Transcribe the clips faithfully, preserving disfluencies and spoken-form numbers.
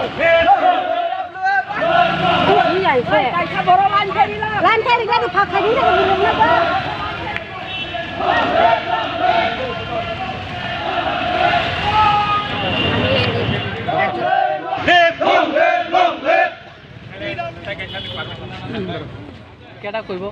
Line thai rijak, phak khai rijak. Keta koibo?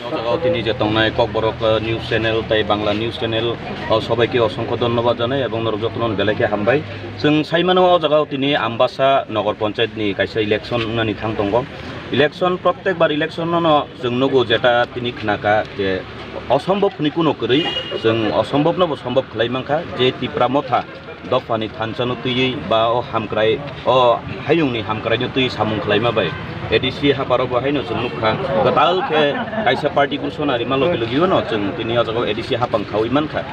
O jaga o tini je tongnai Kokborok, eh, news channel tai Bangla news channel, o sobai ke osongkho dhonnobad janai ebong norok jotono belai khe hambai. Chwng sai mano o jaga o tini Ambasa Nogor Panchayat ni kaisa election wngnani thang tongo. Election, prottek bar election no no chwng nugo, jeta tini khnaka je osombhob hwnwi kuno kwrwi, chwng osombhob no bo sombhob khlai mankha, je Tipra Motha dophani thansa no twiwi ba o hamkrai, o hayungni hamkrai no twiwi samung khlaima bai A D C haparo bo haino chwng nukha, kwtal khe kaisa party ghosona rima logi logi no chwng tini o jaga o A D C haphang khaui mankha.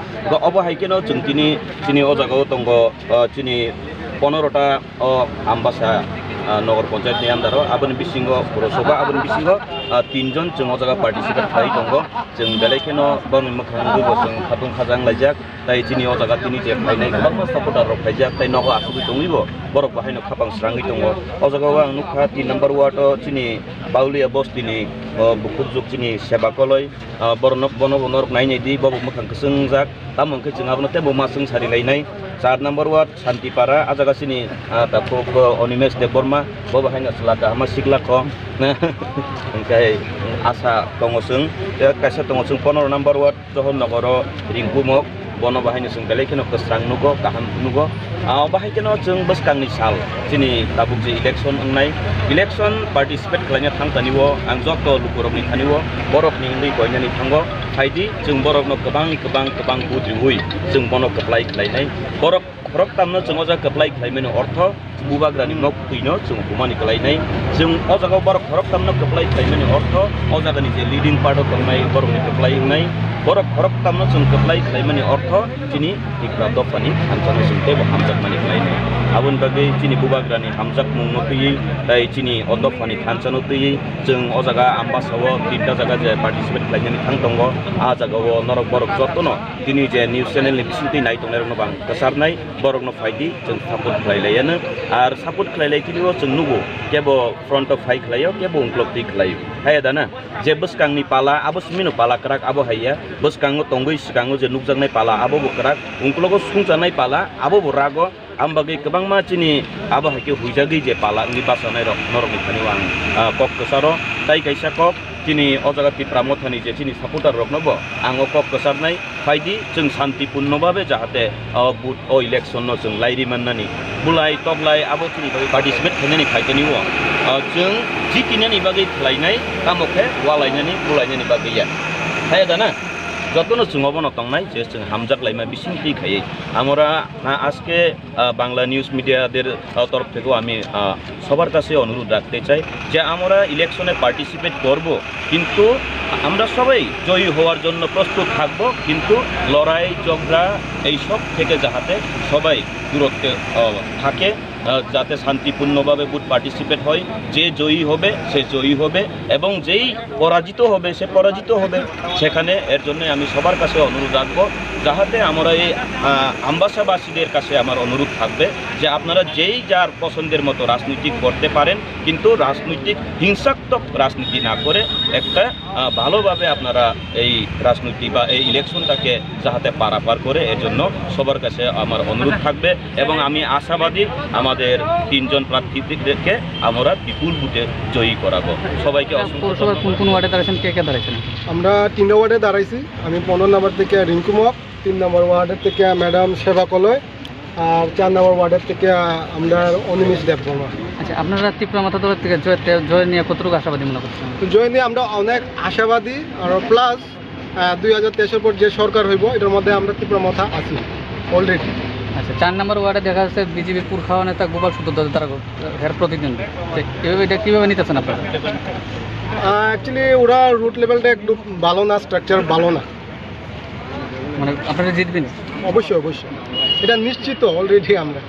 Obo hai kheno chwng tini, chini o jaga o tongo, o chini ponoro ta o Ambasa, ah, Nogor Panchayat ni under o, aboni bisingo Purosabha, aboni bisingo, ah, tin jon chwng o jaga participate khlai tongo. Chwng belai kheno borokni mwkhang nugwi bo chwng khatung khajang laijak. Tai chini o jaga tini je phainai kwbangma supporter rok phaijak, tai nogo asugwi tongwi bo borok bo haino khapang srangwi tongo. O jaga o ang nukha tin number ward o chini Baulia bosti ni, o, bukhukjwk chini Seba Koloi, ah, borok no, bono bo norok nainai di, bo bo mwkhang kwchwng wngjak. Tamo hwnkhe chwng abono teibo ma chwng sari lainai. Char number ward Santipara, a jaga chini, ah, takhuk, ah, Onimesh Debbarma, bo bo haino chwla kahama sikla kho. Hwnkhe asa tongo chwng, tei kaisa tongo chwng pondro number ward Johor Nogoro Ringkumok, bono bo haino chwng belai kheno kwsrang nugo, kaham nugo. Ah, bahai kheno chwng bwskangni sal, chini tabuk je election wngnai, election participate khlaina thang tani o ang joto lukurokni thani o borokni wngwi koinani thango. Phaidi, chwng borokno kwbangni kwbang, kwbang vote riui chwng bono kwplai khlainai. Borok khoroktamno chwng o jaga kwplai khlaimani ortho, bubagrani nok twino chwng humani kwlainai. Chwng o jaga o borok khoroktamno kwplai khlaimani ortho, o jagani je leading part o tongnai borokni kwplai wngnai. Borok khoroktamno chwng kwplai khlaimani ortho, chini Tipra dophani thansa no chwng teibo hamjakmani kwlainai. Aboni bagwi chini bubagrani hamjakmungno twiwi, tai chini o dophani thansa no twiwi, chwng o jaga Ambasa o tinta jaga je participate khlainani thang tongo, a jaga o norok borok jotono tini je news channel ni bisingtwi nai tongnai rokno bo ang kwcharnai, borokno phaidi chwng support khlai laiya no. Ar support khlai lai tini o chwng nugo, kebo front o phai khlaio, kebo ungkulok twi khlaio. Haiya da na? Je bwskangni pala, abo simi no pala kwrak, abo haiya. Bwskango tongwi swkango je nukjaknai pala, abo bo kwrak. Ungkulogo sungchanai pala, abo bo rago. Ang bagwi kwbangma chini abo hai khe huijagwi je pala wngwi bachanairok norokni thani o ang, ah, kok kwcharo. Tai kaisa kok chini o jaga Tipra Mothani je chini supporter rokno bo ang o kok kwcharnai, phaidi chwng shanti purno babe jahate o vote o election no chwng lairi mannani. Bulai toklai abo chini bagwi participate khainani phaitani o, ah, chwng jitinani bagwi khlainai, tamo khe walainani bulainani bagwi ya. Haiya da na? Jotono chwng obono tongnai je chwng hamjak laima bising twi khaiwi. Amora, ah, aske, ah, Bangla News Media der, ah, তরফ থেকেও আমি, ah, সবার কাছে অনুরোধ রাখতে চাই যে আমরা ইলেকশনে পার্টিসিপেট করব, কিন্তু আমরা সবাই জয়ী হওয়ার জন্য প্রস্তুত থাকব, কিন্তু লড়াই ঝগড়া এইসব থেকে যাহাতে সবাই দূরত্বে, আহ, থাকে, আহ, যাতে শান্তিপূর্ণভাবে ভোট পার্টিসিপেট হয়। যে জয়ী হবে সে জয়ী হবে এবং যেই পরাজিত হবে সে পরাজিত হবে। সেখানে এর জন্য আমি সবার কাছে অনুরোধ রাখবো, যাহাতে আমরা এই, আহ, আমবাসাবাসীদের কাছে আমার অনুরোধ থাকবে যে আপনারা যেই যার পছন্দের মতো রাজনীতি করতে পারেন, কিন্তু রাজনৈতিক হিংসাত্মক রাজনীতি না করে একটা, আহ, ভালোভাবে আপনারা এই রাজনীতি বা এই ইলেকশনটাকে যাহাতে পারাপার করে, এর জন্য সবার কাছে আমার অনুরোধ থাকবে এবং আমি আশাবাদী আমাদের তিনজন প্রার্থীদেরকে আমরা বিপুল ভোটে জয়ী করাবো। সবাইকে অসংখ্য পৌরসভার ধন্যবাদ। কোন কোন ওয়ার্ডে দাঁড়াচ্ছেন, কে কে দাঁড়াচ্ছেন? আমরা তিনটা ওয়ার্ডে দাঁড়াইছি। আমি পনেরো নম্বর থেকে রিঙ্কু মক, তিন নম্বর ওয়ার্ডের থেকে ম্যাডাম সেবা কলয়, আর চার নম্বর ওয়ার্ডের থেকে আমরা অনিমেষ দেববর্মা। আচ্ছা, আপনারা ত্রিপুরা মথা দলের থেকে জয়, তে-, জয় নিয়ে কতটুকু আশাবাদী মনে করছেন? তো জয় নিয়ে আমরা অনেক আশাবাদী, আর প্লাস, আহ, দুই হাজার তেইশের পর যে সরকার হইব, এটার মধ্যে আমরা ত্রিপুরা মথা আছি অলরেডি। আচ্ছা, চার নম্বর ওয়ার্ডে দেখা যাচ্ছে বিজেপি পুরখাওয়া নেতা গোপাল সূত্রধর তারা হের প্রতিদ্বন্দ্বী। তো এভাবে এটা কিভাবে নিতেছেন আপনারা? আহ, অ্যাকচুয়ালি ওরা রুট লেভেলটা একটু ভালো না, স্ট্রাকচার ভালো না। মানে আপনারা জিতবেন? অবশ্যই, অবশ্যই, এটা নিশ্চিত অলরেডি আমরা।